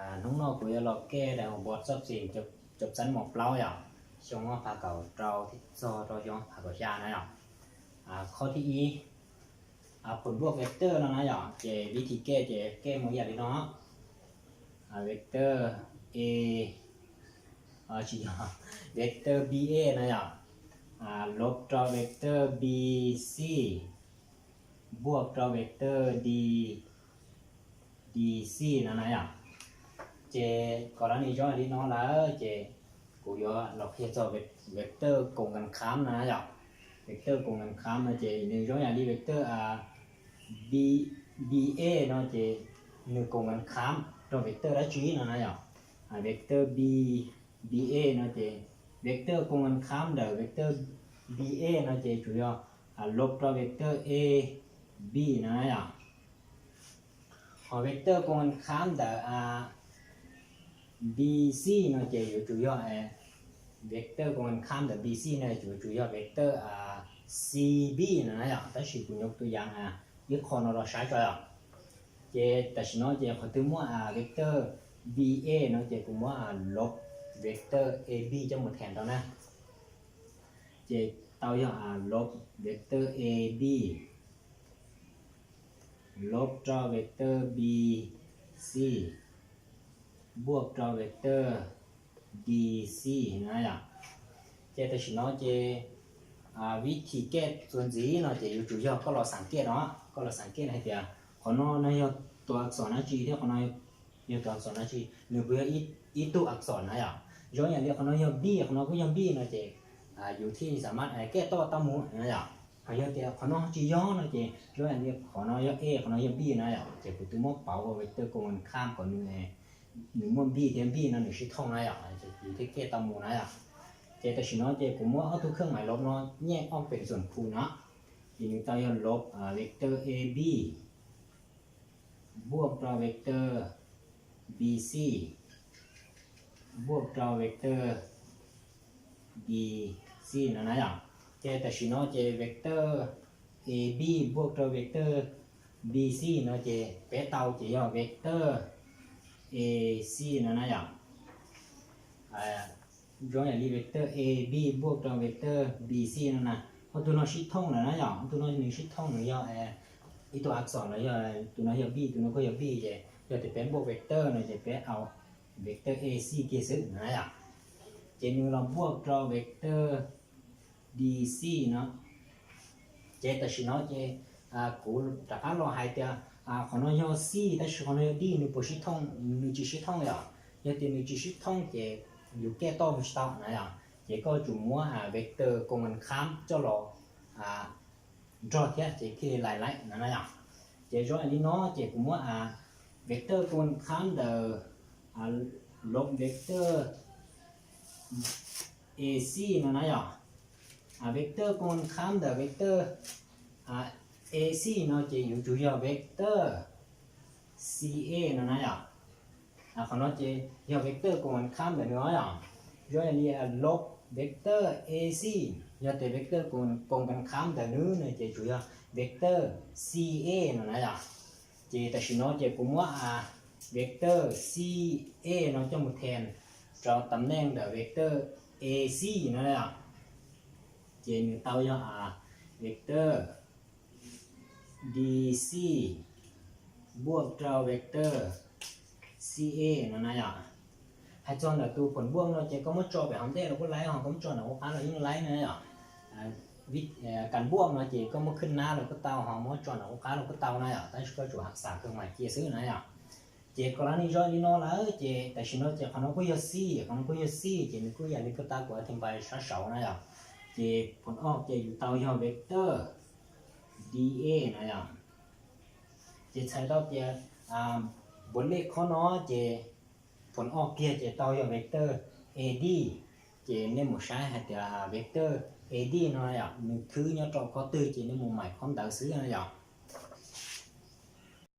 ອາ ນ້ອງໆ ເຂົາຢາກລອງແກ້ໄດ້ຂອງບອດຊອບເສັງ ຈົບ ຈົບຊັ້ນ ມ.ເກົ້າ ເຈົ້າ ຊ່ວງພາກເກົ້າ ເຈົ້າ ທີສອງ ເຈົ້າ ຊ່ວງພາກເກົ້າ ເຈົ້າ ນະເຈົ້າ. ອາ ຂໍ້ທີ ອາ ຜົນບວກເວັກເຕີເນາະນະເຈົ້າ. ເຈ ວິທີແກ້ ເຈ ແກ້ໝົດຢ່າງນີ້ເນາະ. ອາ ເວັກເຕີ A ເອີ ຊິ ເວັກເຕີ B A ນະເຈົ້າ ອາ ລົບຕໍ່ເວັກເຕີ B C ບວກຕໍ່ເວັກເຕີ D D C ນະນະເຈົ້າ. ເຈ ກໍລະນີຍົກຢ່າງນີ້ເນາະລະ ເຈ ກູຢໍລອກເຮັດຕໍ່ເວັກ ເວັກເຕີກົງກັນຂ້າມນະເຈົ້າ. ເວັກເຕີກົງກັນຂ້າມນະເຈ ໜຶ່ງຍົກຢ່າງນີ້ ເວັກເຕີ ອາ B B A ເນາະເຈ ໜຶ່ງກົງກັນຂ້າມຕໍ່ເວັກເຕີ G ນະນະເຈົ້າ. ອາ ເວັກເຕີ B B A ເນາະເຈ ເວັກເຕີກົງກັນຂ້າມເດີ ເວັກເຕີ B A ເນາະເຈ ຈູຢໍ ອາ ລົບຕໍ່ເວັກເຕີ A B ນະນະເຈົ້າ. ເຮົາເວັກເຕີກົງກັນຂ້າມເດີ ອາ B C ເນາະເຈ ຢູ່ຈູຢໍ ເວັກເຕີກົງກັນຂ້າມເດີ B C ເນາະ ຢູ່ຈູຢໍ ເວັກເຕີ ອາ C B ນະນະເຈົ້າ. ຕາຊິ ກູຍົກຕົວຢ່າງ ອາ ອີກຂໍ້ເນາະ ລອງໃຊ້ຈອຍອອກ. ເຈ ຕາຊິເນາະ ເຈ ເຂົາຕື່ມວ່າ ອາ ເວັກເຕີ B A ເນາະ ເຈ ກູວ່າ ອາ ລົບເວັກເຕີ A B ຈະໝົດແທນເທົ່ານັ້ນ. ເຈ ເຕົ້າຢ່ອງ ອາ ລົບເວັກເຕີ A B ລົບຕໍ່ເວັກເຕີ B C ບວກຕໍ່ເວັກເຕີ D C ນະເຈົ້າ. ເຈ ຕາຊິເນາະ ເຈ ອາ ວິທີແກ້ສ່ວນຈີເນາະ ເຈ ຢູ່ຈູຢໍ ກໍລອງສັງເກດເນາະ ກໍລອງສັງເກດໃຫ້ເດ ຂອງນ້ອງນະ ໂຕອັກສອນ G ເດ ຂອງນ້ອງ ໂຕອັກສອນ G ຫຼືບໍ່ ອີ ອີໂຕອັກສອນນະເຈົ້າ. ຍົກຢ່າງດຽວ ຂອງນ້ອງ B ຂອງນ້ອງ B ເນາະ ເຈ ອາ ຢູ່ທີ່ສາມາດ ອາ ແກ້ຕໍ່ຕາມໝູ່ນະເຈົ້າ. ເຮົາຢາກແຕ່ ຂອງນ້ອງ G ເນາະ ເຈ ຍົກຢ່າງດຽວ ຂອງນ້ອງ A ຂອງນ້ອງ B ນະເຈົ້າ. ເຈ ກູຕື່ມວ່າເປົາເອົາເວັກເຕີກົງກັນຂ້າມກ່ອນໜຶ່ງ ໜຶ່ງມ້ວນ B ແທນ B ນະ ໜຶ່ງຊິທ່ອງນະເຈົ້າ. ເຈ ຢູ່ທີ່ແກ້ຕາມໝູ່ນະເຈົ້າ. ເຈ ຕາຊິເນາະ ເຈ ກູມ້ວນເອົາຕົວເຄື່ອງໝາຍລົບເນາະ ແຍກອອກເປັນສ່ວນຄູນເນາະ. ເຈ ໜຶ່ງເຕົ້າຢ່ອງລົບ ອາ ເວັກເຕີ A B ບວກຕໍ່ເວັກເຕີ B C ບວກຕໍ່ເວັກເຕີ D C ນະນະເຈົ້າ. ເຈ ຕາຊິເນາະ ເຈ ເວັກເຕີ A B ບວກຕໍ່ເວັກເຕີ B C ເນາະ ເຈ ແປເຕົາ ເຈ ຫຍໍ້ເວັກເຕີ A C ນະນະເຈົ້າ. ອາ ຍົກຢ່າງນີ້ ເວັກເຕີ A B ບວກຕໍ່ເວັກເຕີ B C ນັ້ນນະ ເຮົາໂຕນ້ອຍຊິທ່ອງແລ້ວນະເຈົ້າ. ເຮົາໂຕນ້ອຍໜຶ່ງຊິທ່ອງ ໜຶ່ງຫຍໍ້ ອີໂຕອັກສອນແລ້ວຫຍໍ້ ໂຕນ້ອຍຫຍໍ້ B ໂຕນ້ອຍກໍຫຍໍ້ B ເຈ ຫຍໍ້ແຕ່ແປບວກເວັກເຕີເນາະ ເຈ ແປເອົາເວັກເຕີ A C ກຽຊື່ນະເຈົ້າ. ເຈ ໜຶ່ງລອງບວກຕໍ່ເວັກເຕີ D C ເນາະ. ເຈ ຕາຊິເນາະ ເຈ ອາ ກູຕາການລໍໃຫ້ເຕ ອາ ຂອງນ້ອຍຫຍໍ້ C ຕາຊິຂອງນ້ອຍຫຍໍ້ D ໜຶ່ງບໍ່ຊິທ່ອງ ໜຶ່ງຈິຊິທ່ອງເຈົ້າ. ຫຍໍ້ແຕ່ໜຶ່ງຈິຊິທ່ອງ ເຈ ຢູ່ແກ້ຕໍ່ໝູ່ເຈົ້ານະເຈົ້າ. ເຈ ກໍຈູມ້ວນ ອາ ເວັກເຕີກົງກັນຂ້າມ ເຈົ້າລໍ ອາ ດຣໍທຽບ ເຈ ທີ່ລາຍໄລນະນະເຈົ້າ. ເຈ ຍົກອັນນີ້ເນາະ ເຈ ກູມ້ວນ ອາ ເວັກເຕີກົງກັນຂ້າມເດີ ອາ ລົບເວັກເຕີ A C ນະນະເຈົ້າ. ອາ ເວັກເຕີກົງກັນຂ້າມເດີ ເວັກເຕີ ອາ A C ເນາະ ເຈ ຢູ່ຈູຢໍ ເວັກເຕີ C A ນະນະເຈົ້າ. ອາ ຂອງນ້ອຍ ເຈ ຫຍໍ້ເວັກເຕີກົງກັນຂ້າມເດີເນາະ ເຈົ້າ. ຍ້ອນອັນນີ້ ອາ ລົບເວັກເຕີ A C ຫຍໍ້ແຕ່ເວັກເຕີກົງ ກົງກັນຂ້າມເດີໜຶ່ງເນາະ ເຈ ຈູຢໍ ເວັກເຕີ C A ນະນະເຈົ້າ. ເຈ ຕາຊິເນາະ ເຈ ກູມ້ວນ ອາ ເວັກເຕີ C A ເນາະ ເຈົ້າໝູ່ແທນ ເຈົ້າຕຳແໜ່ງເດີເວັກເຕີ A C ນະນະເຈົ້າ. ເຈ ໜຶ່ງເຕົ້າຫຍໍ້ ອາ ເວັກເຕີ D C ບວກຕໍ່ເວັກເຕີ C A ນະນະເຈົ້າ. ໃຫ້ຈອນເອົາໂຕຜົນບວກເນາະ ເຈ ກໍມາຈອບແບບເຮົາແດ່ ລະກໍໄລ່ ເຮົາກໍມາຈອນເອົາໂອຄາ ລະຍິ່ງໄລ່ນະເຈົ້າ. ອາ ວິ ເອີ ການບວກເນາະ ເຈ ກໍມາຂຶ້ນໜ້າ ລະກໍເຕົ້າ ເຮົາມາຈອນເອົາໂອຄາ ລະກໍເຕົ້ານະເຈົ້າ. ຕາຊິກໍຈະຮັກສາເຄື່ອງໝາຍກຽຊື່ນະເຈົ້າ. ເຈ ກໍລະນີຍ້ອນນີ້ເນາະ ລະເອີ ເຈ ຕາຊິເນາະ ເຈ ຂອງນ້ອງກໍຢໍ້ C ຂອງນ້ອງກໍຢໍ້ C ເຈ ນີ້ກໍຢ່າງນີ້ກໍຕາມກວ່າອະທິບາຍຊ້າໆນະເຈົ້າ. ເຈ ຜົນອອກ ເຈ ຢູ່ເຕົ້າຫຍໍ້ເວັກເຕີ D A ນະເຈົ້າ. ເຈ ໃສ່ຕໍ່ ເຈ ອາ ບົດເລກຂໍ້ເນາະ ເຈ ຜົນອອກ ເຈ ເຈົ້າຫຍໍ້ເວັກເຕີ A D ເຈ ເນາະ ໝູ່ໃຊ້ໃຫ້ແຕ່ເວັກເຕີ A D ເນາະ ໜຶ່ງຄືຫຍໍ້ຕໍ່ຂໍ້ຕື່ມ ເຈ ເນາະ ໝູ່ໝາຍຄວາມເດົາຊື່ນະເຈົ້າ.